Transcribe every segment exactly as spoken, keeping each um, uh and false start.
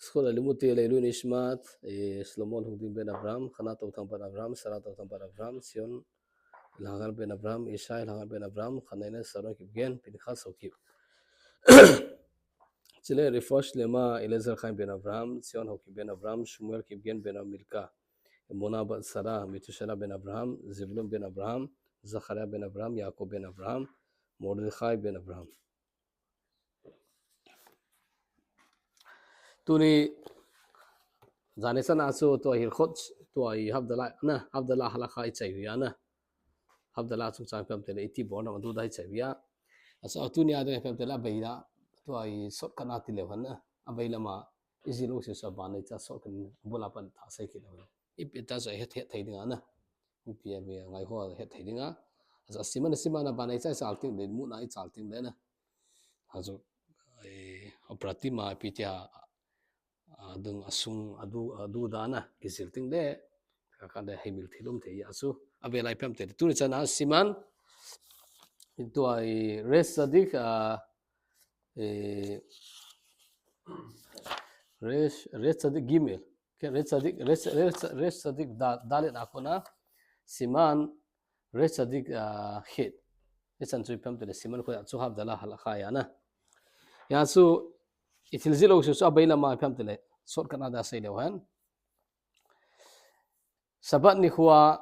Zechut Alimut Leilui Nishmat, eh, Solomon Hungding ben Avraham, Hana Touthang bat Avraham, Sara Touthang bat Avraham, Zion Lhangan ben Avraham, Ishai Lhangan ben Avraham, Khanai na Saron Kipgen, Pinchas Haokip. Chule Rifosh Lema, Eliezer Chaim ben Avraham, Zion Haokip ben Avraham, Shmuel Kipgen ben Milka, Emuna bat Sara, Metushalah ben Avraham, Zevulun ben Avraham, Zechariah ben Avraham, Yaakov ben Avraham, Mordechai ben Avraham. Tuni, janhi chana chu tua Hilchot, tua hi Havdalah, na, Havdalah halakha i chai uva na. Havdalah chungchang pem tele iti bol na madu dai chai uva. Asa tuni a ding pem tele abeila, tua hi shortcut na ti leu hen na. Abei lama, i jil u si sa ban na i cha shortcut na, bula pan tha sei kit leu. I pi ta so het het thei ding a na. I pi a mi ngai ho het thei ding a. Asa siman siman a ban na i cha sal ting le, mu na i chal ting le na. Ajo, eh, operatima pi tia, adung asung, adu, adu dana, kizil ting le, ka, ka le hei mil thilum thei asu. Abe lai pem te, tuni chana siman, tua i Resh Tzadik, a, eh, Resh, Resh Tzadik Gimel. Ke Resh Tzadik, Resh, Resh, Resh Tzadik da, Dalet a kona, siman, Resh Tzadik, a, Chet. Hichan chu i pem tele siman khu chu Havdalah halakha ya na. Ya chu i thil jil u chu, chu abei lama i pem tele. Shortcut na da sei leu hen. Shabbat nikho a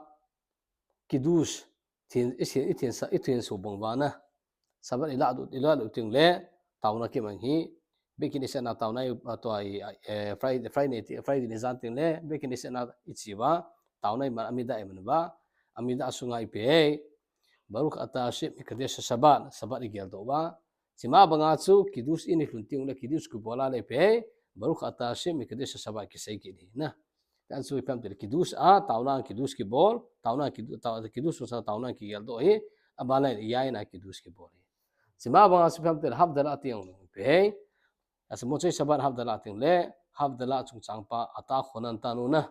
kiddush thin, i thin, i thin sa, i thin su bang uva na. Shabbat i la du, i la du ting le, taona kimang hi, Beit Knesset na taona i, a, tua i, eh, Friday, Friday, Friday ni jan ting le, Beit Knesset na i chi uva, taona i man, Amidah i man uva, Amidah sunga i pe, Baruch ata Hashem mekadesh Shabbat, Shabbat i geldoh uva. Chima banga chu, kiddush i ni lhun ting le, kiddush kibol a le pe, Baruch ata Hashem mekadesh Shabbat kisei kit hi na. Kan chu i pem tele kiddush a, taona kiddush kibol, taona kiddu-, ta-, kiddush sa taona kigeldoh hi, aban le yain a kiddush kibol hi. Chima banga chu i pem tele Havdalah ting le pe. Asa Motzei Shabbat Havdalah ting le, Havdalah chungchang pa ata chonan tanu na.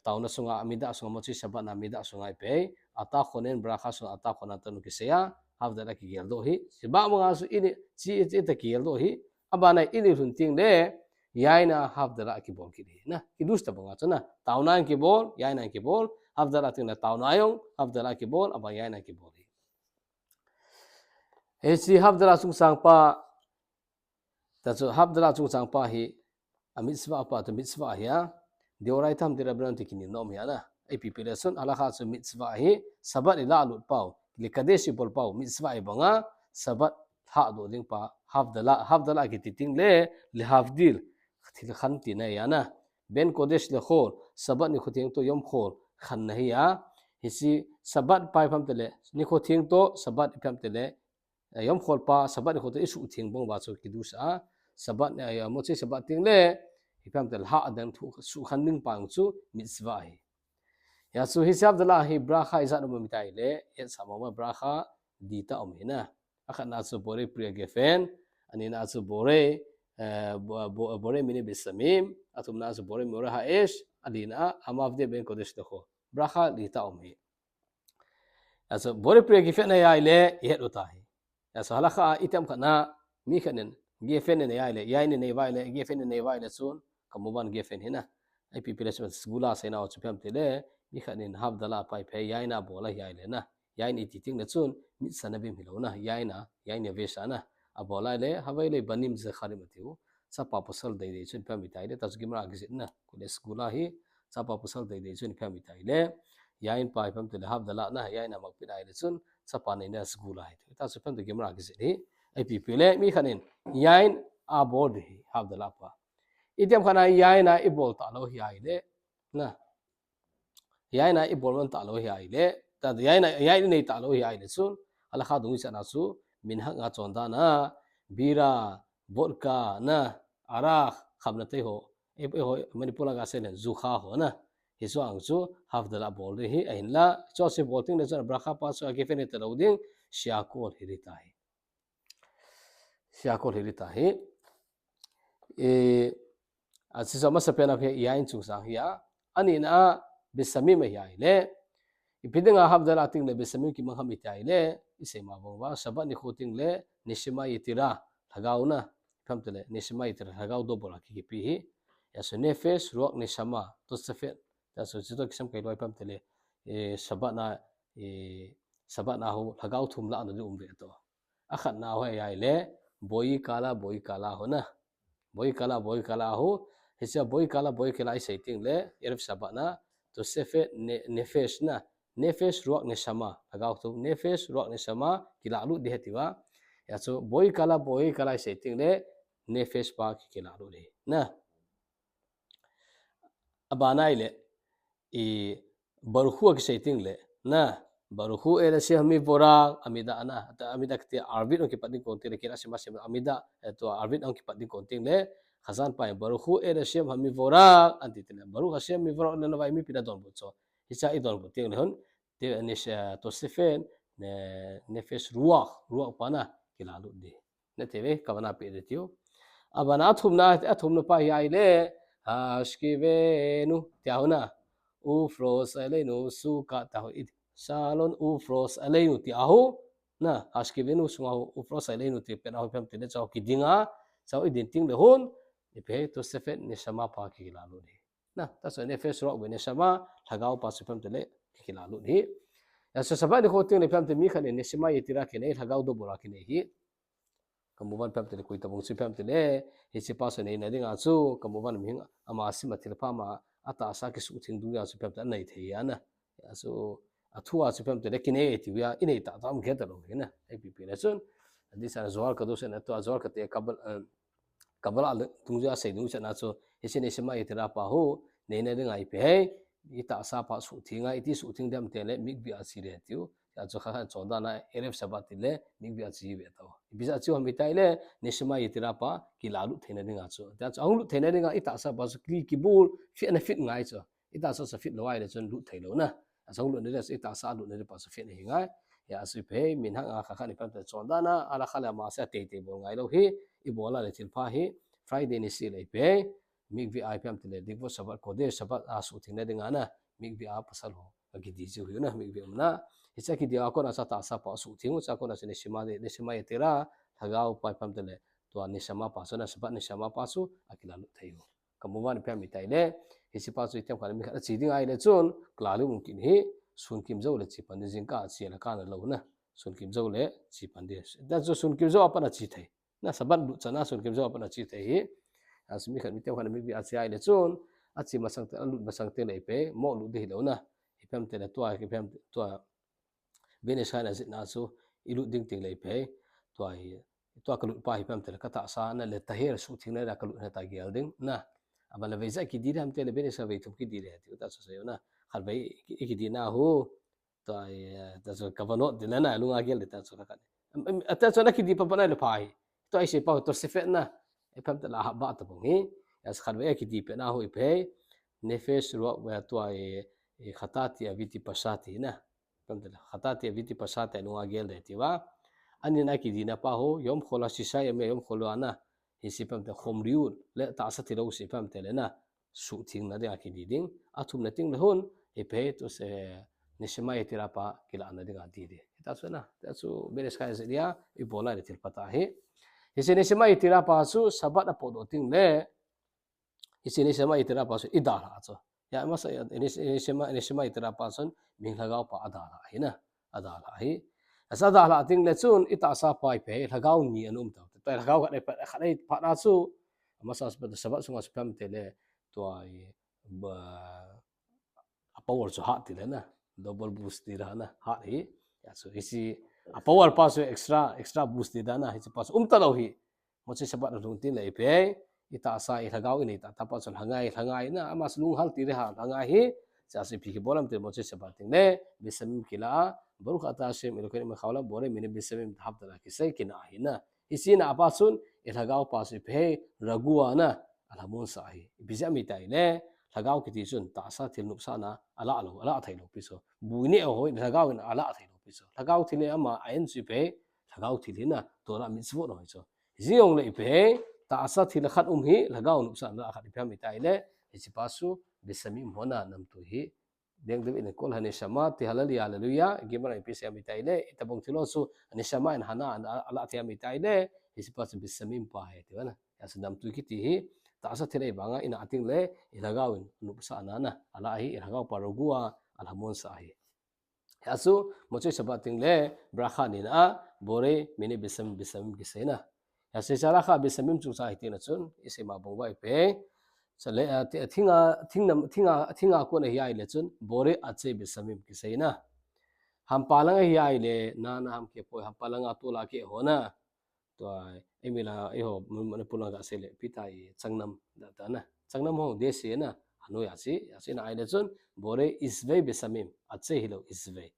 Taona sunga, Amidah sunga, Motzei Shabbat na Amidah sunga i pe, ata chonen bracha sunga, ata chonan tanu kisei a, Havdalah kigeldoh hi. Chima banga chu i ni, chi, chi ta kigeldoh hi. Aban le i ni lhun ting le, yain a Havdalah kibol kit hi. Na, kiddush ta banga chu na, taona kibol, yain a kibol, Havdalah ting le taona jong, Havdalah kibol, aban yain a kibol hi. Hiche Havdalah chungchang pa, ta chu Havdalah chungchang pa hi, a mitzvah pa, ta mitzvah hi a, deoraita ham ti Rabbanan ti kinin nom hi a na. Ipi pi le chun, halakha chu mitzvah hi, Shabbat i la lut pau, lekadesh i bol pau, mitzvah i banga, Shabbat hahdoh ding pa, Havdalah, Havdalah kiti ting le, lehavdil, thil khen tina hi a na. Ben kodesh le chol, Shabbat nikho theng toh Yom Chol, khenna hi a. Hiche Shabbat pa i pem tele, nikho theng toh, Shabbat i pem tele, eh, Yom Chol pa, Shabbat nikho toh i suhtheng bang uva chu kiddush a. Shabbat, eh, Motzei Shabbat ting le, i pem tele hahdoh thu, suhkhen ding pa chu mitzvah hi. Ya chu hiche Havdalah hi bracha ijat um em i ti le, ijat sa mama bracha li ta um hi na. Akhatna chu Borei Pri HaGefen, anina chu Borei, eh, Bo-, Bo-, Borei Mini Besamim, athumna chu Borei Me'orei Ha'esh, alina Hamavdil Ben Kodesh le Chol. Bracha li ta um hi. Ya chu Borei Pri HaGefen na i le, i het u ta hi. Ya chu halakha a item khat na, mi khat nin, Gefen nei uva le, yain nei uva le, Gefen nei uva le chun, kamuban Gefen hi na. Ipi pi le chun, segula seina u chu i pem tele, mi khat nin Havdalah pa i pe, yain a bol a hi le na. Yain i ti ting le chun, mitzanavim hilou na, yain a, yain a vesha na. Abol a le, Havei le Banim Zecharim ati u. Chapa pasal deidei chun i pem i ti le, ta chu Gemara kijih na. Kule segula hi, chapa pasal deidei chun i pem i ti le. Yain pa i pem tele Havdalah na, yain a makpit a le chun, chapa neina segula hi. Ta chu i pem tele Gemara kijih hi. Ipi pi le, mi khat nin, yain a bol di hi, Havdalah pa. Item khat na yain a i bol talou hi le. Na. Yain a i bol man talou hi le. Ta yain a, yain i nei talou hi le chun. Halakha dung i chana chu, minhag a chondan a, bira, vodka, na, arak, khamna te ho. E, e ho, Manipur a gasei le, ju kha ho na. Hiche ang chu, Havdalah bol di hi, ahinla, chu chu bol ting le chun, bracha pa chu, Gefen hi talou ding, Shakol hi di ta hi. Shakol hi di ta hi. E, a, hiche chu amasapen a hi, yain chungchang hi a. Anina a, Besamim a hi le. Ipi dinga Havdalah ting le Besamim kimang ham i ti le. I sei ma bang uva, Shabbat nikho ting le, Neshama Yetera, lhagao na. Pem tele, Neshama Yetera, lhagao dobol a ki, kipe hi. Hiche nephesh, ruach, neshama, tosefet. Hiche chu kisam kai loi pam tele. Eh, Shabbat na, eh, Shabbat na ho, lhagao thum lah na di um ve to. Akhat na ho ya le, boikala, boikala ho na. Boikala, boikala ho. Hiche boikala, boikala i sei ting le, erev Shabbat na, tosefet, ne, nephesh na. Nephesh, ruach, neshama. Lhagao thum, nephesh, ruach, neshama, kilah lut di heti va. Hiche boikala, boikala i sei ting le, nephesh pa ki, kilah lut di. Na. Abana i le, i, Baruchu a kisei ting le, na, Baruchu el Hashem hamivorak, amida na, ta amida kiti arvit ong kipat ding kon ting le, kila sema sema amida, eh, tua arvit ong kipat ding kon ting le, Chazan pa, Baruchu el Hashem hamivorak, anti ting le, Baruch Hashem mivorak le na vai mi pina donbut cho. Hiche i donbut ting le hon, te, ne, eh, tosefet, ne, nephesh ruach, ruach pa na, kilah lut di. Na te ve, kavana pe de tiu. Abana athumna, athumna pa hi ai le, hashkivenu, tia ho na. Ufrosh aleinu sukat, tia ho it. Shalom ufrosh aleinu, tia ho. Na, hashkivenu sunga ho, ufrosh aleinu, ti pen a ho pem ti le, chao kidinga, chao i din ting le hon, ipi tosefet neshama pa kilah lut di. Na, ta so nephesh ruach ve neshama, lhagao pa chu pem ti le, kilah lut di. Ya so Shabbat ni ho ting le pem ti mi khat le neshama yetira kinei, lhagao dobora kinei hi. Kamuvan pem ti le koi tabung chu pem ti le, hiche pa chu neina dinga chu, kamuvan mihing ama sima thilpha ma, atahsa kisuhthing dunga chu pem ti anei thei ya na. Ya chu, athu a chu pem ti le kinei ti ya, inei ta ta um khe ta lo hi na. Ei pi pi le chun. Adi sa Zohar Kadosh na to, Zohar kate kabal, eh, Kabbalah le, tungja sei dung chana chu, hiche neshama yetira pa ho, neina dinga ipi hei, itahsa pa suhthing a, iti suhthing dem ti le, mikveh a che le tiu. Tia chu kha kha chondan a, erev Shabbat ti le, mikveh a che ve tao. Ipi jeh a che ham iti le, neshama yetira pa, kilah lut theina dinga chu. Tia chu, ahung lut theina dinga, itahsa pa chu, ki, kibul, fit na fit ngai chu. Itahsa chu fit lou ai le chun lut thei lou na. Asang lut na le, itahsa lut na le pa chu fit na hi ngai. Ya chu ipi hei, minhag a kha kha ni pem ti chondan a, alakha le masa tei tei bol ngai lou hi, i bola le thilpha hi, Friday ni se le ipi hei, mikveh a pem ti le, likvot Shabbat Kodesh, Shabbat a suhthing na dinga na, mikveh a pasal ho, akidi chu hi na, mikveh um na. Hiche kidi a kona chu tahsa pa suhthing u, chu a kona chu neshama, neshama yetira, lhagao pa pem ti le, tua neshama pa chu na, Shabbat neshama pa chu, akilah lut thei u. Kamuvan pem iti le, hiche pa chu item khat mi khat a che ding ai le chun, kla lu mung kin hi, sun kim jou le che pan di jingkah a che le kana lou na. Sun kim jou le che pan di. Dan chu sun kim jou a pat a che thei. Na Shabbat lut chana sun kim jou a pat a che thei hi. A chu mi khat mi tem khat mikveh a che ai le chun, a che masang te, a lut masang te le ipi, mo lut di hi lou na. Ipi pem ti le tua, ipi pem tua, Bnei Israel a jitna chu, i lut ding ting le ipi hei, tua hi, tua ka lut pa hi pem ti le ka tahsa na le tahir suhthing na le ka lut na ta gel ding, na. Aban le vei ja kidi dem ti le Bnei Israel vei thum kidi le, ti ta chu sei na. Khat vei i kidi na hu, tua hi, ta chu kavanot ti le na, lunga gel le ta chu ka khat. Em, em, ta chu na kidi pa pa na le pha hi. Tua i sei pa tosefet na, i pem ti le ha ba ta bong hi. Ya khat vei kidi pe na hu ipi hei, nefesh ruach ve tua hi, i khatati aviti pashati na. Pem ti le, khatati aviti pashati lunga gel le ti va. Ani na kidi na pa ho, yom chol a shisha yamim yom chol a na. Hi si pem ti le chomriut le tahsa thilou si pem ti le na. Suhthing na ding a kidi ding. A thum na ting le hun, ipi hei tua se, neshama yetira pa kilah na ding a di di. Ta chu na, ta chu Bnei Israel a jeh dia, i bola le thil pha ta hi. Hi si neshama yetira pa chu Shabbat a podoh ting le, Hi si neshama yetira pa chun i dalha chu. Ya masa ya, nesh-, neshama, neshama yetira pa chun mi lhagao pa a dalha hi na. A dalha hi. Asa dalha ting le chun i tahsa pa ipi hei lhagao ni ana um tau. Tua lhagao khat ei pa, khat ei pa na chu. Masa Shabbat, Shabbat sunga chu pem ti le tua i ba, a power chu hat ti le na. Double boost ti le na. Hat hi. Ya chu hi si a power pa chu extra, extra boost ti le na. Hi si pa chu um ta lou hi. Motzei Shabbat a lhung ting le ipi hei, i tahsa i lhagao i nei ta, ta pa chun lhangai, lhangai na, ama chu lunghal ti le ha, lhangai hi, cha si pi ki bolam ti Motzei Shabbat ting le, Besamim kilah, Baruch ata Hashem Elokeinu melech haolam, bore mine besamim tahap dala kisei kina hi na. Hi si na a pa chun, i lhagao pa chu ipi hei, ragua na, a lhamon sa hi. Ipi jeh a mi tai le, lhagao kiti chun, tahsa thil nopsahna, a la lou, a la thei lou pi chu. Bui ne a hoi, lhagao in a la thei lou pi chu. Lhagao thil le ama, a en chu ipi hei, lhagao thil hi na, Torah mitzvot no hi chu. Jing jong le ipi hei, tahsa thil khat um hi, lhagao nopsahna khat ipi ham i tai le, hi si pa chu, Besamim hona namtui hi. Deng David in kol haneshama, ti hallelujah, hallelujah, Gemara in ipi sei ham i tai le, i tabong thil ho chu, neshama in hana, a la thei ham i tai le, hi si pa chu Besamim pa hi, ti va na. Ya chu namtui kiti hi, tahsa thil ahi vanga, ina ating le, ilhagao in, nupsa ana na, ala hi, ilhagao pa rogu a, alhamon sa hi. Asu, Motzei Shabbat ting le, bracha nina a, Borei Minei Besamim, Besamim kiseina. Asu, Shalakha Besamim chungchang hi tina chun, isei ma bong vai pe. Sa le, a, thi-, thinga, thingnam, thinga, thinga kona hi ai le chun, Borei Atzei Besamim kiseina. Hampalanga hi ai le, na, na ham ke poi, hampalanga tola ke hona. Tua, ei mi la, ei ho, mun, mun pulanga sei le, pita i changnam, da, da na. Changnam ho, de se na, anu ya si, ya si na ai le chun, Borei Itzvei Besamim, Atzei hilou Itzvei.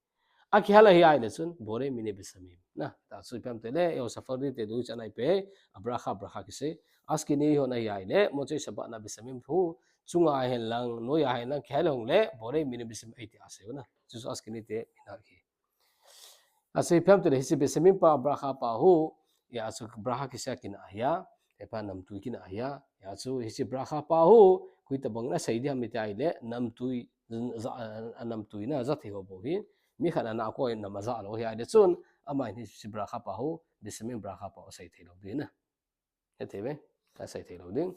Akihal a hi ai le chun, Borei Minei Besamim. Na, ta su piam te le, ei ho Sephardi te du chan ai pe, a bracha, bracha kisei. Ashkenazi ho na hi ai le, Motzei Shabbat na Besamim hu, chunga hen lang, noya hen lang, kihal hong le, Borei Minei Besamim ei ti asei na. Chu chu Ashkenazi te, minhag hi. Asu hi piam te le, hiche Besamim pa, bracha pa hu, ya chu bracha kisei kina ahia, e pa namtui kina ahia, ya chu hiche bracha pa hu, koi tabang na sei di ham i ti ai le, namtui, za, a, namtui na za thei ho bou hi, mi khat ana koi nam a za lou hi ai le chun, ama in hiche bracha pa hu, Besamim bracha pa hu sei thei lou di na. He thei ve, ka sei thei lou ding.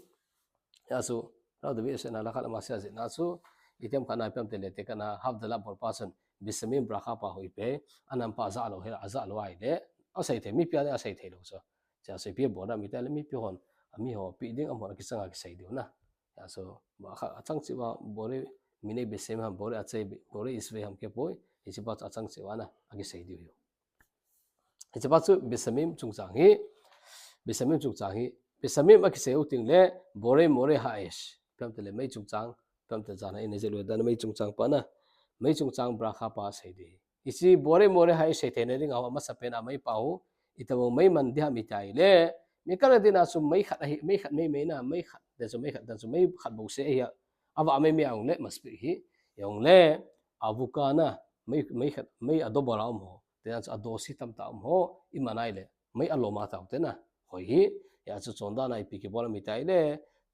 Ya chu, Rao David se na la khat ama sia jin na chu, item khat na piam te le te kana Havdalah bol pa chun, Besamim bracha pa hu i pe, anam pa za lou he, a za lou ai le, a sei thei, mipi a sei thei lou chu. Cha sei pi bol na mi ta le mipi hon, ami ho pi ding am hon kisanga kisei diu na. Ya chu, ba kha achang chi ba Borei Minei Besamim ham, Borei Atzei, Borei Itzvei ham ke poi, hiche pa chu achang chi ba na, akisei diu hi. Hiche pa chu Besamim chungchang hi, Besamim chungchang hi, Besamim akisei u ting le, Borei Moreh Ha'esh, piam te le mei chungchang, piam te jana ina jelu dan mei chungchang pa na, mei chungchang bracha pa sei di. Hiche Borei Moreh Ha'esh sei theina ding a ho, amasa pen a mei pa hu, itabang mei man di ham i ti ai le, mi kal a ding a chu mei khat ahi, mei khat mei mei na, mei khat, dan chu mei khat, dan chu mei khat bou se ahi a, ava mei mei a hong le, maspi hi, hong le, avuka na, mei, mei khat, mei a dobol a um ho. Te dan chu a dosi tamtah um ho, i man ai le, mei a lom a tau te na, hoi hi, ya chu chondan a ipi kibol ham i ti ai le,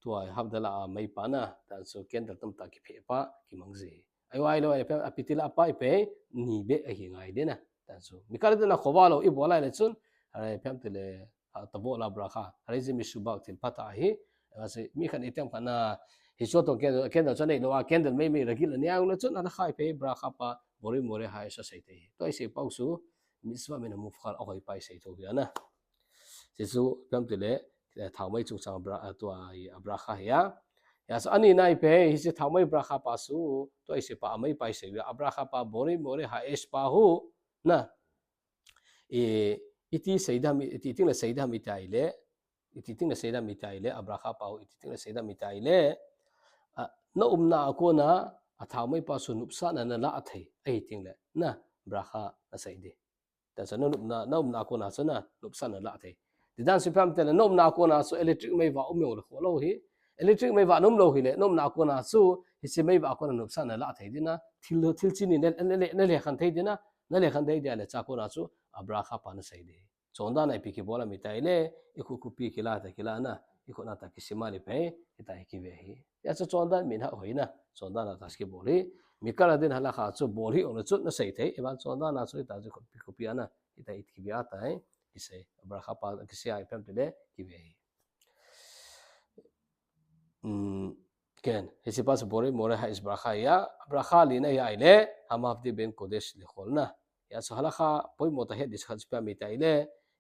tua Havdalah a mei pa na, dan chu candle tamtah kiphe pa, kimang ji. Ai wai lo, ai pe, a piti la pa i pe, ni be ahi ngai de na, dan chu. Mi kal a ding a khovah lou, i bol ai le chun, are piam te le, a, tavo la bracha, Hare Zeh Mishubach thil pha ta hi, a, se, mi khat item khat na, hi chu tong candle, candle chu nei lou a, candle mei mei ragil a nei a ung le chun, ana khai pe, bracha pa, Borei Moreh Ha'esh sei te hi. Tua i sei pau chu, mitzvah min hamuvchar a hoi pa i sei tho hi a na. Hiche chu, piam te le, eh, thaomei chungchang bra-, a, tua i, a bracha hi a. Ya chu ani na i pe, hiche thaomei bracha pa chu, tua i sei pa, a mei pa i sei hi a, a bracha pa, Borei Moreh Ha'esh pa hu, na. I, iti sei di ham, iti ting le sei di ham i ti ai le, iti ting le sei di ham i ti ai le, a bracha pa hu, iti ting le sei di ham i ti ai le, a, na umna a kona, a thaomei pa chu nupsahna na la thei, ahi ting le, na, bracha na sei di. Ta chu na nupna, na umna a kona chu na, nupsahna la thei. Ti dan chu piam te le, na umna a kona chu electric mei va um jong le kho lou hi. Electric mei va na um lou hi le, na umna a kona chu, hiche mei va a kona nupsahna la thei di na, thil, thil chini na, na, na, na lekhan thei di na, na lekhan thei di a le cha kona chu, a bracha pa na sei di. Chondan a ipi kibol ham i ti ai le, i khut khopi kila ta kila na, i khut na ta kisima le pe, i ta hi kive hi. Ya chu chondan minhag hoi na, chondan a ta kibol hi. Mi kal a ding a halakha chu bol hi ong le chun na sei thei, i ban chondan a chu i ta chu khopi khopi a na, i ta i kive a ta hi, kisei, bracha pa, kisei a i piam te le, kive hi. Um, ken, hiche pa chu Borei Moreh Ha'esh bracha hi a, bracha li na hi ai le, Hamavdil ben kodesh lechol na. Ya chu halakha poimo tah het di chu khat chu piam i ti ai le,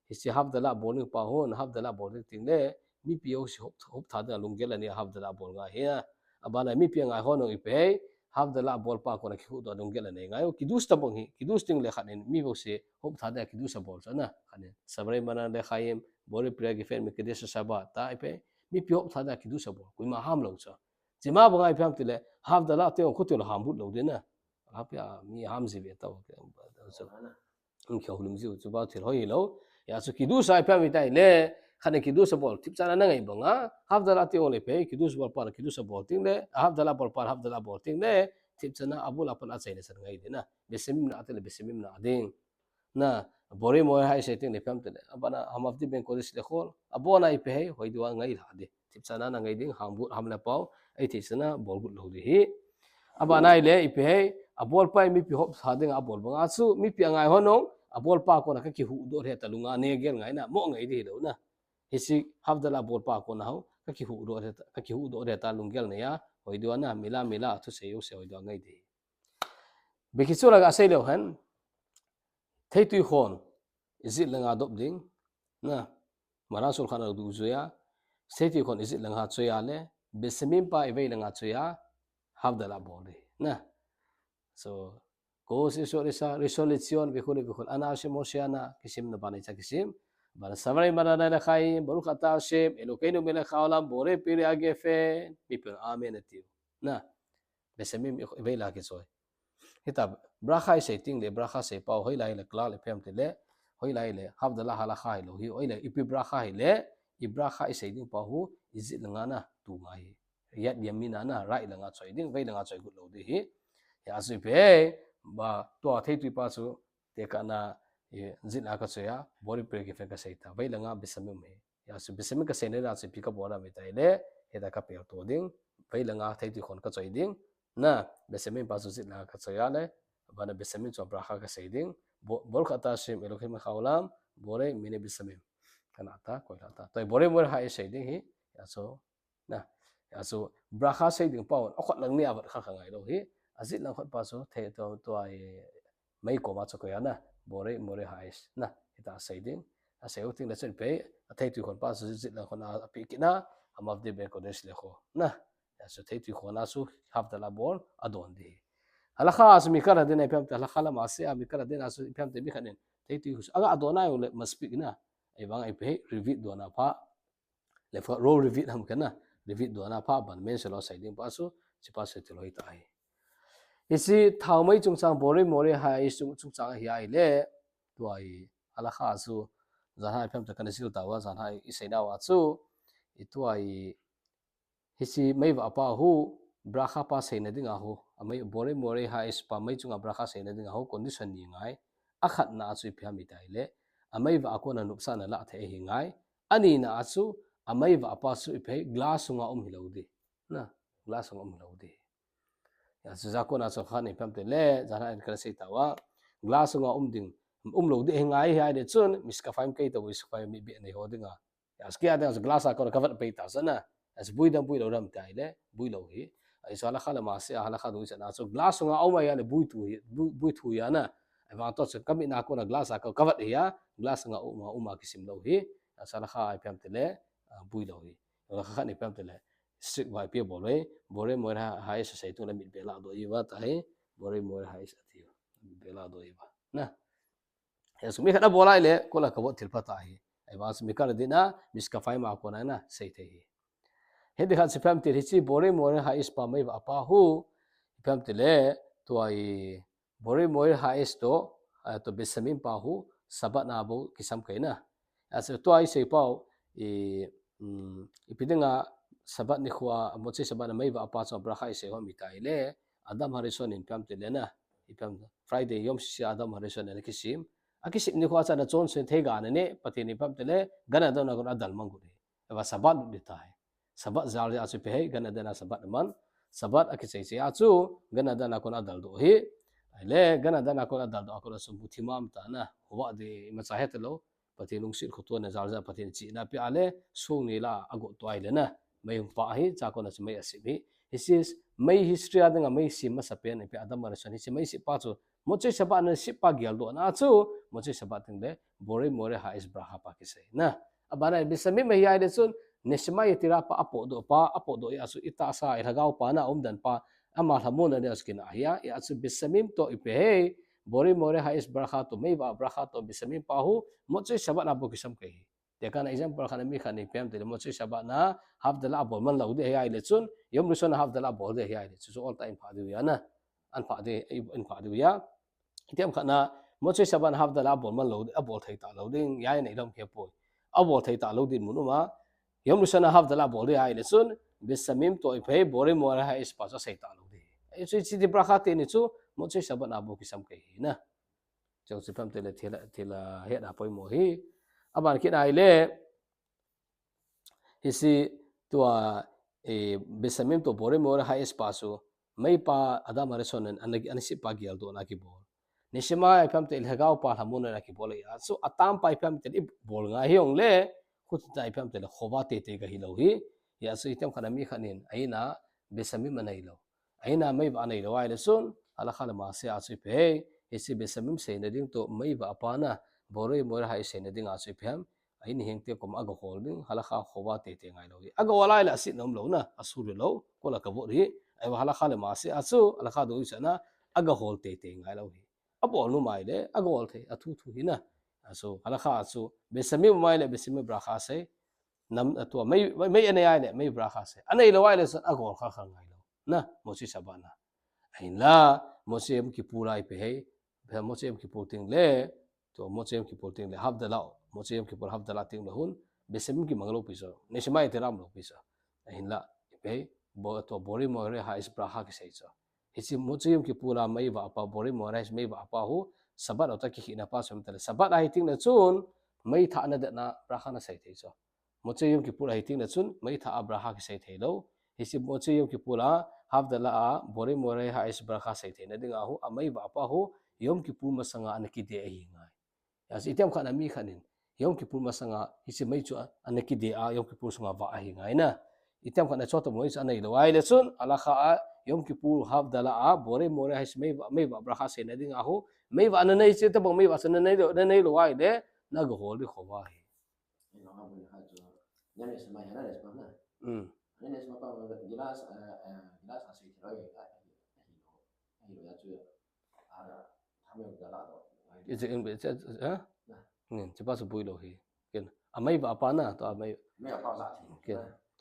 hiche Havdalah bol ding pa hon, Havdalah bol ding ting le, mipi ho si hop, hop tha ding a lunggel a nei a Havdalah bol ngai hi a. A ban a mipi a ngai hon ong i pe, Havdalah bol pa kona kihuhdoh a lunggel a nei ngai u, kiddush tabang hi, kiddush ting le khat in, mi ho si hop tha ding a kiddush a bol chu na, khat in, Shavre Manan Lechaim, Borei Pri HaGefen Mekadesh HaShabbat, ta i pe, mipi hop tha ding a kiddush a bol, koima ham lou chu. Chima bang a i piam te le, Havdalah te ong khu te lou ham but lou di na. Apia, mi ham ji ve tau. Um, kihoulim jiu chu ba thil hoi hi lou. Ya chu kiddush a i piam i ti ai le, khat in kiddush a bol, thipchan a na ngai bang a, Havdalah te ong le pe, kiddush bol pa na kiddush a bol ting le, a Havdalah bol pa na Havdalah bol ting le, thipchan a abul a pan a chaina chan ngai di na. Besamim na te le Besamim na ding. Na, Borei Moreh Ha'esh sei ting le piam te le. A ban a Hamavdil ben kodesh lechol. A bon a i pe hi, hoi di a ngai la di. Thipchan a na ngai ding, ham but, ham le pao, ei thipchan a bol gut lou di hi. A ban a i le i pe hi, a bol pa i mipi hop tha ding a bol bang a chu, mipi a ngai hon ong, a bol pa kona ka kihuhdoh he ta lunga ne gel ngai na, mo ngai di hi lou na. Hiche Havdalah bol pa kona ho, kakihuhdoh de, kakihuhdoh de ta lunggel nei a, hoidoh na, mila, mila, thusei u se hoidoh ngai de. Beki chu laga sei leu hen, theitui khon, ijit langa dop ding, na, Maran sulkhan a du juia, theitui khon ijit langa choia le, Besamim pa ivei langa choia, Havdalah bol de, na. So, Kos Yisur Isa, Rishon LeZion, וכו' וכו', אנא השם הושיעה נא, kisim na bana cha kisim, bana Shavurim Maranai Lechaim, Baruch Ata Hashem, Elokeinu Melech Haolam, Borei Pirei HaGefen, mi pun amen atiu. Na, Besamim ivei la kichoi. Hita, bracha isei ting le, bracha sei pau, hoilai le, klal ipi ham ti le, hoilai le, Havdalah halacha hilou hi, hoilai, ipi bracha hile, i bracha isei ding pau hu, ijit langa na, tu ngai hi. Yad Yamin a na, right langa choi ding, vei langa choi got lou ding hi. Hia chu ipi, ba, tua theitui pa chu, tekah na, ijit langa kachoia, Borei Pirei HaGefen kasei ta, vei langa Besamim hi. Hia chu Besamim kaseina ding chu ipi kabol ham iti le, hita kapel to ding, vei langa theitui khon kachoi ding, na, Besamim pa chu ijit langa kachoia le, bana Besamim chu bracha kasei ding, Bo-, Baruch Ata Hashem Elokeinu Melech Haolam, Borei Minim Besamim. Kana ta, koi la ta. Toi Borei Moreh Ha'esh sei ding hi, hia chu, na, hia chu, bracha sei ding pau, akhut lang ni avat kha kha ngai lou hi, ajit lang khut pa chu, thei to, tua i, mei koma chu koia na, Borei Moreh Ha'esh, na, hita sei ding, asei u ting le chun pei, atheitui khon pa chu ijit lang khon a, api kit na, Amavdeh Ben Kodesh le kho, na, hia chu theitui khon a chu, Havdalah bol, adon ding hi. Halacha a chu mikal a ding a ipi ham ti, halacha lamase a mikal a ding a chu ipi ham ti mi khat in, theitui khon, aga adon a u le maspik na, ei vang ipi hi, revit dona pha, le pha, ro revit ham kana, revit dona pha, ban men se lo sei ding pa chu, chi pa sei ti lo hi ta hi. Hichi thaomei chungchang Borei Moreh Ha'esh chung, chungchang hi ai le, tua i, halacha chu, jan ha ipi ham ti kana sil tauva, jan ha isei nauva chu, i tua i, Hichi meiva pa hu, bracha pa seina dinga hu, amei Borei Moreh Ha'esh pa mei chunga bracha seina dinga hu, condition ni ngai, akhatna a chu ipi ham iti le, ameiva a kona nopsahna la thei hi ngai, anina a chu, ameiva pa chu ipi hi glass sunga um hilou ding, na, glass sunga um hilou ding. Hia chu ja kona chu khat ni ipi ham ti le, jan ha in kana sei tauva, glass sunga um ding, um lou ding hi ngai hi ai le chun, Mishkafaim kei tauva, Mishkafaim mi be nei ho dinga, Hia chu kia ding chu glass a kona cover pei ta chu na. Hia chu bui dam bui lou dam iti le, bui lou hi. Ahi chu halacha lamase a halacha dungchan a chu glass sunga um ahia le bui thu hi, bui, bui thu hia na. Ahivang toh chu kamitna kona glass a kona cover hia, glass sunga um a, um a kisim lou hi. Hia chu halacha ipi ham ti le, a, bui lou hi. Halacha khat ni ipi ham ti le, strict va ipi bol ve, Borei Moreh Ha'esh sei tung le mit be la doh iva ta hi, Borei Moreh Ha'esh ati. Mit be la doh iva. Na. Hia chu mi khat abol a le, kola kabol thil pha ta hi. Ahivang chu mikal a ding a, Mishkafaim a kona na, sei thei hi. Hiti khat chu ipi ham ti le hichi Borei Moreh Ha'esh pa meiva pa hu, ipi ham ti le, tua i, Borei Moreh Ha'esh toh, a, toh Besamim pa hu, Shabbat na bou kisam kei na. Hia chu tua isei pau, i, um, ipi dinga Shabbat nikho a, Motzei Shabbat na meiva pa chu bracha isei ho mi iti le, Adam Harishon in ipi ham ti le na, ipi ham, Friday, Yom Shishi Adam Harishon in akisim. Akisim nikho a chu ana chonse thei ga na ne, Pathen in ipi ham ti le, Gan Eden a kona adal mang got hi. Ahivang Shabbat lut ding ta hi. Shabbat jal jeh a chu ipi hi, Gan Eden a Shabbat aman. Shabbat akichai chai a chu, Gan Eden a kona adal doh hi. Ahile, Gan Eden a kona adal doh a kona chu muthi mam ta na, hova ding imacha he ta lou. Pathen lungset khoto na jal jeh a Pathen chihna apeh a le, song ni la agot to ai le na. Mei hung pah hi, cha kona chu mei asim hi. Hichi mei history a dinga mei sim masapen ipi Adam Harishon hichi mei sim pa chu. Motzei Shabbat na sim pa geldohna chu, Motzei Shabbat teng le, Borei Moreh Ha'esh bracha pa kisei na. Abana Besamim hi ai le chun, Neshama Yetira pa apohdoh pa, apohdoh hia chu itahsa, ilhagao pa na umdan pa, ama lhamonna ding a chu kina hia, hia chu Besamim toh ipi hi, Borei Moreh Ha'esh bracha toh, meiva bracha toh, Besamim pa hu, Motzei Shabbat na bou kisam kei hi. Tekah na example khat na mi khat in ipi ham ti le Motzei Shabbat na Havdalah abol man lou ding hi ai le chun, Yom Rishon na Havdalah abol ding hi ai le chun, chu all time pha diu hia na. An pha ding, an pha diu hia. Itiam khat na, Motzei Shabbat na Havdalah abol man lou, abol thei ta lou ding, hia nei lom khe poi. Abol thei ta lou ding mun um a, Yom Rishon na Havdalah abol ding ai le chun, Besamim toh ipi hi Borei Moreh Ha'esh pa chu asei ta lou ding. Hichi, hichi bracha teni chu, Motzei Shabbat na bou kisam kei hi na. Chu chu ipi ham ti le thil, thil a hetna poimo hi. Aban kit ai le, hichi tua, e, Besamim toh Borei Moreh Ha'esh pa chu, meipa Adam Harishon in ana, ana sim pa geldohna kibol. Neshama ipi ham ti le lhagao pa lhamonna kibol hia chu atam pa ipi ham ti le ibol ngai hi ong le, khuti ta ipi ham ti le hova tete ka hilou hi. Hijeh chun itiham khat a mi khat in, a in a Beit Shammim anei lou. A in a meivah anei lou ahile chun, halakha le maaseh a chu ipi ham, hiche Beit Shammim seina ding toh meivah a pa na, Borei Moreh Ha'esh seina ding a chu ipi ham, a in heng te kom a gahol ding, halakha khovah teitei ngai lou hi. A gahol ahile asetna um lou na, asur lou, kol a kavot hi. Ahivang halakha le maaseh a chu, halakha doi chana, a gahol teitei ngai lou hi. Abol nom ahile, agol thei, athu thu hi na. A chu, halakha a chu, Beit Shammim um ahile, Beit Shammim bracha asei. Nam, a tua, mei, mei, mei anei ahile, mei bracha asei. Anei lou ahile, chun agol kha kha ngai lou. Na, Motzei Shabbat na. Ahinla, Motzei Yom Kippur a ipi ham. Motzei Yom Kippur teng le, tua, Motzei Yom Kippur teng le, Havdalah, Motzei Yom Kippur Havdalah teng le hun, Beit Shammim kimang lou pi chu. Neshama Yetera um lou pi chu. Ahinla, ipi ham, bo, tua, Borei Moreh Ha'esh bracha kisei chu. Hiche Motzei Yom Kippur a meivah a pa, Borei Moreh Ha'esh meivah a pa hu, Shabbat a toh kikhehna pa chu um tale. Shabbat ahi teng le chun, mei thah na det na, bracha na sei thei chu. Motzei Yom Kippur ahi teng le chun, mei thah a bracha kisei thei lou. Hiche Motzei Yom Kippur a, Havdalah a, Borei Moreh Ha'esh bracha sei theina ding a hu, a meivah a pa hu, Yom Kippur masang a ana kide ahi ngai. Hijeh chun itiham khat a mi khat in, Yom Kippur masang a, hiche mei chu a, ana kide a, Yom Kippur sunga vah ahi ngai na. Itiham khat a chota mo chu anei lou ahile chun, halakha a, Yom Kippur Havdalah a, Borei Moreh Ha'esh meivah, meivah bracha seina ding a hu, meivah na nei chu, tabang meivah chu na nei lou, na nei lou ahile, na gahol ding khovah hi. Hmm. Hiche in, hiche, ha? Nin, hiche pa chu boi lou hi. Ken, a meivah a pa na, tua mei. Ken.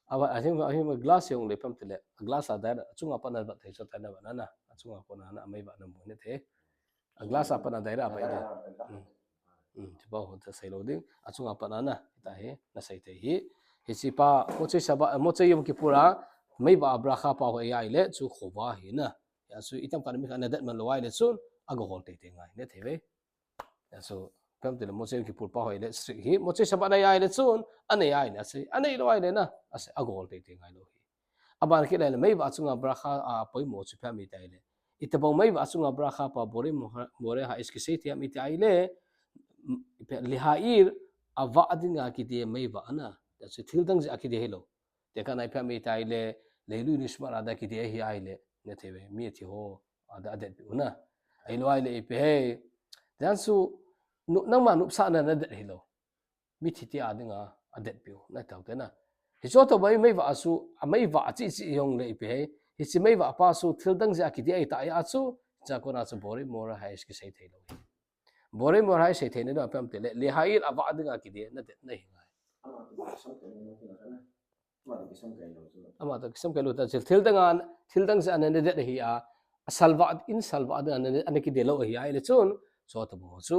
Ava, ahin, ahin glass jong le ipi ham tile. Glass a direct, achunga pat na vat thei chu tai na vat na na. Achunga pat na na, a meivah na mu ne thei. A glass a pat na direct a pai de. Hmm. Hmm, hiche pa hu ta sei lou ding. Achunga pat na na, hita hi, na sei thei hi. Hiche pa, Motzei Shabbat, Motzei Yom Kippur a, meivah a bracha pa hu ahile, chu khovah hi na. Hijeh chun itiham khat a mi khat ana det man lou ahile chun, agahol teitei ngai, ne thei ve. Hijeh chun, ipi ham tile Motzei Yom Kippur pa hu ahile, strict hi, Motzei Shabbat anei ahile chun, anei ahile, asei, anei lou ahile na, asei, agahol teitei ngai lou hi. Aban kit ahile, meivah chunga bracha a poimo chu ipi ham iti ahile. Itobang meivah chunga bracha pa Borei Mo-, Moreh Ha'esh kisei thei ham iti ahile, m-, ipi, Leha'il, avah dinga kide meivah na. Hijeh chun thil dang jeh a kide hilou. Tekah na ipi ham iti ahile, Leilui Nishmat a dia kide ahi ahile, ne thei ve, mi athi ho, a dia adet piu na. Ahilou ahile ipi ham. Hijeh chun, nu-, nangma nopsahna na det hilou. Mithi te a dinga, adet piu, na tao te na. Hiche tobang meivah a chu, a meivah a chi chi jong le ipi ham. Hiche meivah a pa chu, thil dang jeh a kide ahi ta a chu, hiche a kona chu Borei Moreh Ha'esh kisei thei lou hi. Borei Moreh Ha'esh sei theina ding a ipi ham tile, Leha'il avah dinga kide na det na hi ngai. Ama toh kisam kei lou ta chu. Thil dang a, thil dang jeh a ana det ahi a, a salvah, in salvah dinga ana, ana kide lou ahi ahile chun, chu tobang chu,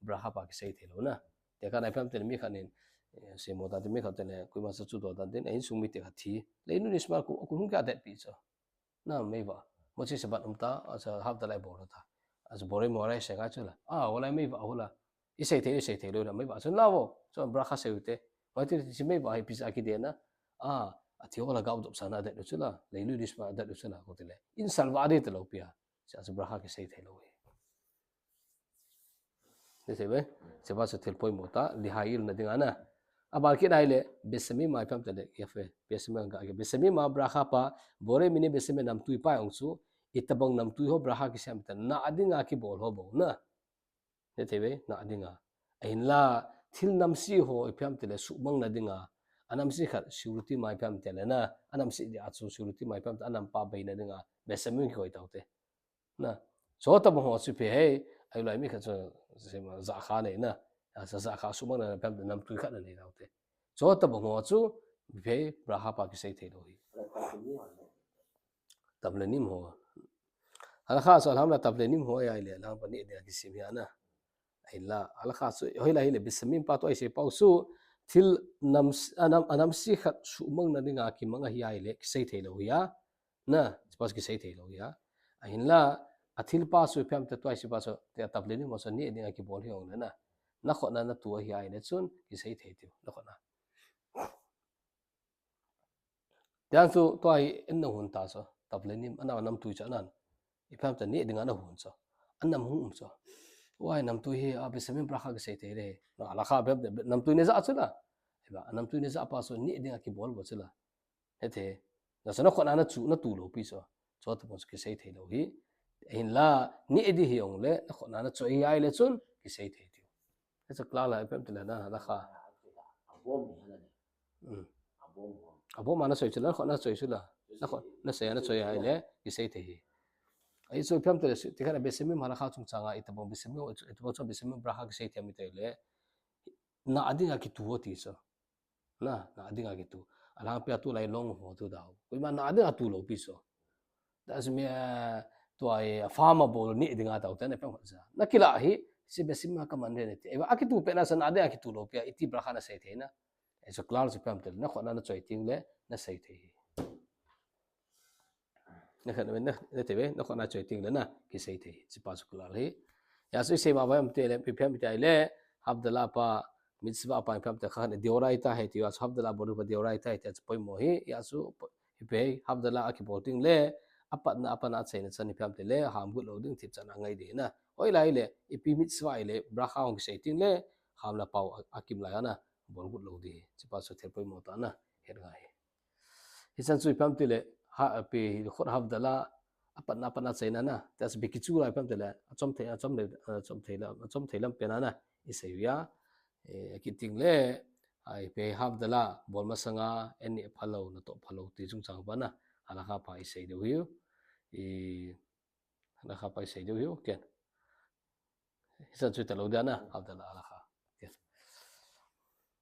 bracha pa kisei thei lou na. Tekah na ipi ham tile mi khat in, eh, seimo ta te mi khat tile, koima sa chu do ta tin, a insung mi te khat thi. Leilui Nishmat a kon, kon hung kit a det pi chu. Na, meivah. Motzei Shabbat um ta, a chu Havdalah ibol ta. A chu Borei Moreh sei ngai chu la. A, hoilai meivah hola. Isei thei, isei thei lou la, meivah chun la vo. Chu bracha sei u te. Hoi ti, hiche meivah hi ipi jeh a kide na. A, athi ho lhagao dopsahna adet u chu la. Leilui Nishmat adet u chu la, ko tile. In salvah ding talou pi a. Chu, chu bracha kisei thei lou hi. Hiche ve, hiche pa chu thil poimo ta, Leha'il na dinga na. Aban kit ahile, Beit Shammim a ipi ham tile, yafe, Beit Shammim a ga, Beit Shammim a bracha pa, Borei mini Beit Shammim namtui pa jong chu, itobang namtui ho bracha kisei ham iti, na dinga kibol ho bou na. Ne thei ve, na dinga. Ahinla, thil namse ho ipi ham tile, suhmang na dinga. A namse khat, security ma ipi ham tile na. A namse dia chu, security ma ipi ham tile, a nampa bei na dinga. Beit Shammim kikoi tau te. Na, chu tobang ho chu ipi ham, ahilou mi khat chu, sema, jahkha nei na. A, sa jahkha suhmang na, ipi ham tile namtui khat na nei tau te. Chu tobang ho chu, ipi ham, bracha pa kisei thei lou hi. Tavlenim ho. Halakha chu, alham la Tavlenim ho ahile, alham pa neh dinga kisem hi a na. Ahinla, halakha chu, hoilai hile, Beit Shammim pa toh isei pau chu, thil nam, a nam, a namse khat suhmang na dinga kimang ahi ahile, kisei thei lou hi a. Na, chu pa chu kisei thei lou hi a. Ahinla, a thil pa chu ipi ham tile tua isei pa chu, tia Tavlenim ho chu neh dinga kibol hi jong le na. Na khut na, na tu ahi ahile chun, kisei thei tiu, na khut na. Tiang chu tua hi en na hun ta chu, Tavlenim, ana namtui chu anan. Ipi ham tile neh dinga na hun chu. Anam hung um chu. Oi, namtui hi, a Beit Shammim bracha kisei thei le. Na, halakha ipi ham tile, namtui ne ja chu la. Iba, namtui ne ja pa chu neh dinga kibol bou chu la. Ete, na sa na khutna na chu na tu lou pi chu. Chu tapon chu kisei thei lou hi. Hinla, neh ding hi ong le, na khutna na choi ahile chun, kisei thei tiu. Hichu clear la, ipi ham tile na, na kha. Abom ni hana le. Hmm. Abom ho. Abom a na choi chu la, na khutna choi chu la. Na khut, na sei na choi ahile, kisei thei hi. Ahi chu ipi ham tile, ti khat a Beit Shammai halakha chungchang a, itobang Beit Shammai, itobang chun Beit Shammai bracha kisei thei ham itile. Na dinga kitu ho ti chu. Na, na dinga kitu. Alhangpi a tulai long ho tu dau. Koima na dinga tu lou pi chu. That's me, eh, tua, eh, farm a bol neh dinga tau te na peng sa. Na kila hi, si Beit Shammai ka man re ne te. Eva, akitu pet na sa na dinga kitu lou pi a, iti bracha na sei thei na. Hichu clear chu ipi ham tile, na khutna na choi teng le, na sei thei hi. Na khat na, na te ve, na khutna choi teng le na, kisei thei. Hiche pa chu clear hi. Hia chu isei ma vai ham tile, ipi ham itile, Havdalah pa, mitzvah pa, ipi ham tile, kha khat na deoraita ahi tiu, hia chu Havdalah bol pa deoraita ahi tiu, chu poimo hi, hia chu, ipi Havdalah a kibol teng le, apatna, apatna achaina chan ipi ham tile, ham got lou ding thip chan angai ding na. Hoilai le, ipi mitzvah ahile, bracha hung kisei teng le, ham le pao a, akim lai a na, bol got lou ding. Hiche pa chu thil poimo tah na, het ngai. Hichan chu ipi ham tile, ha, ipi, khut Havdalah, apatna, apatna achaina na. Tia chu ipi kichu lai ipi ham tile, achom thei, achom thei, achom thei lam, achom thei lam pen a na, isei uva. Eh, kiti teng le, ipi Havdalah, bol masanga, en neh phalou, na toh phalou, ti chungchang pa na, halakha pa isei diu hi. I, halakha pa isei diu hi, ken. Hichan chu ta lou dia na, Havdalah halakha.